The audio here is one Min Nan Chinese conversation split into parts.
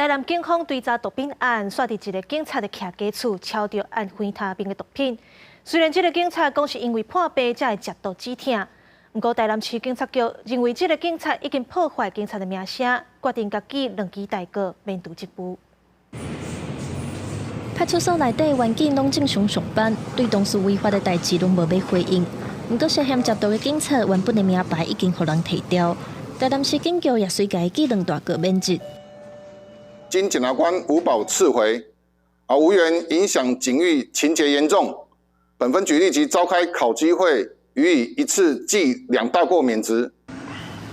台南警方追查毒品案，煞佇一个警察的徛家厝，抄著安非他命的毒品。雖然這个警察講是因為破病才會食毒止疼，毋過台南市警察局認為這个警察已經破壞警察的名聲，決定共記兩支大過，免除職務。派出所內底環境攏正常上班，對同事違法的代誌攏無欲回應。毋過涉嫌食毒的警察原本的名牌已經予人提掉，台南市警局也隨共記兩大過免職。經檢察官無保釋回，啊，吳員影響警譽情節嚴重，本分局立即召開考績會，予以一次記兩大過免職。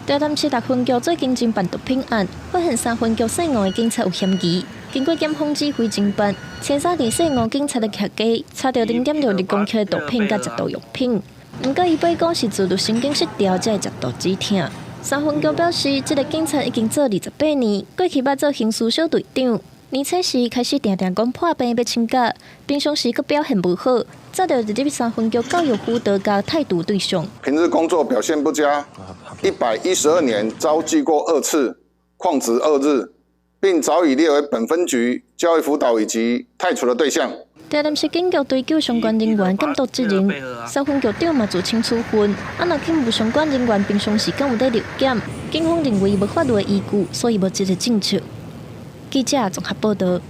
台南市六分局最近偵辦毒品案，發現三分局姓吳的警察有嫌疑。經過檢方指揮偵辦，前三日姓吳警察的徛家，查著0.62公克毒品佮食毒藥品。毋過伊掰講是自律神經失調才會食毒止疼。三分局表示，這个警察已經做28年，過去捌做刑事小隊長，年初時開始定定講破病欲請假，平常時閣表現無好，早就入三分局教育輔導佮態度對象。平日工作表現不佳，112年遭記過二次，曠職2日，並早已列為本分局教育輔導以及汰除的對象。台南市警局追究相關人員監督責任，三分局長嘛自請處分。啊，若警務相關人員平常時敢有咧留檢，警方認為無法律的依據，所以無這个政策。記者綜合報道。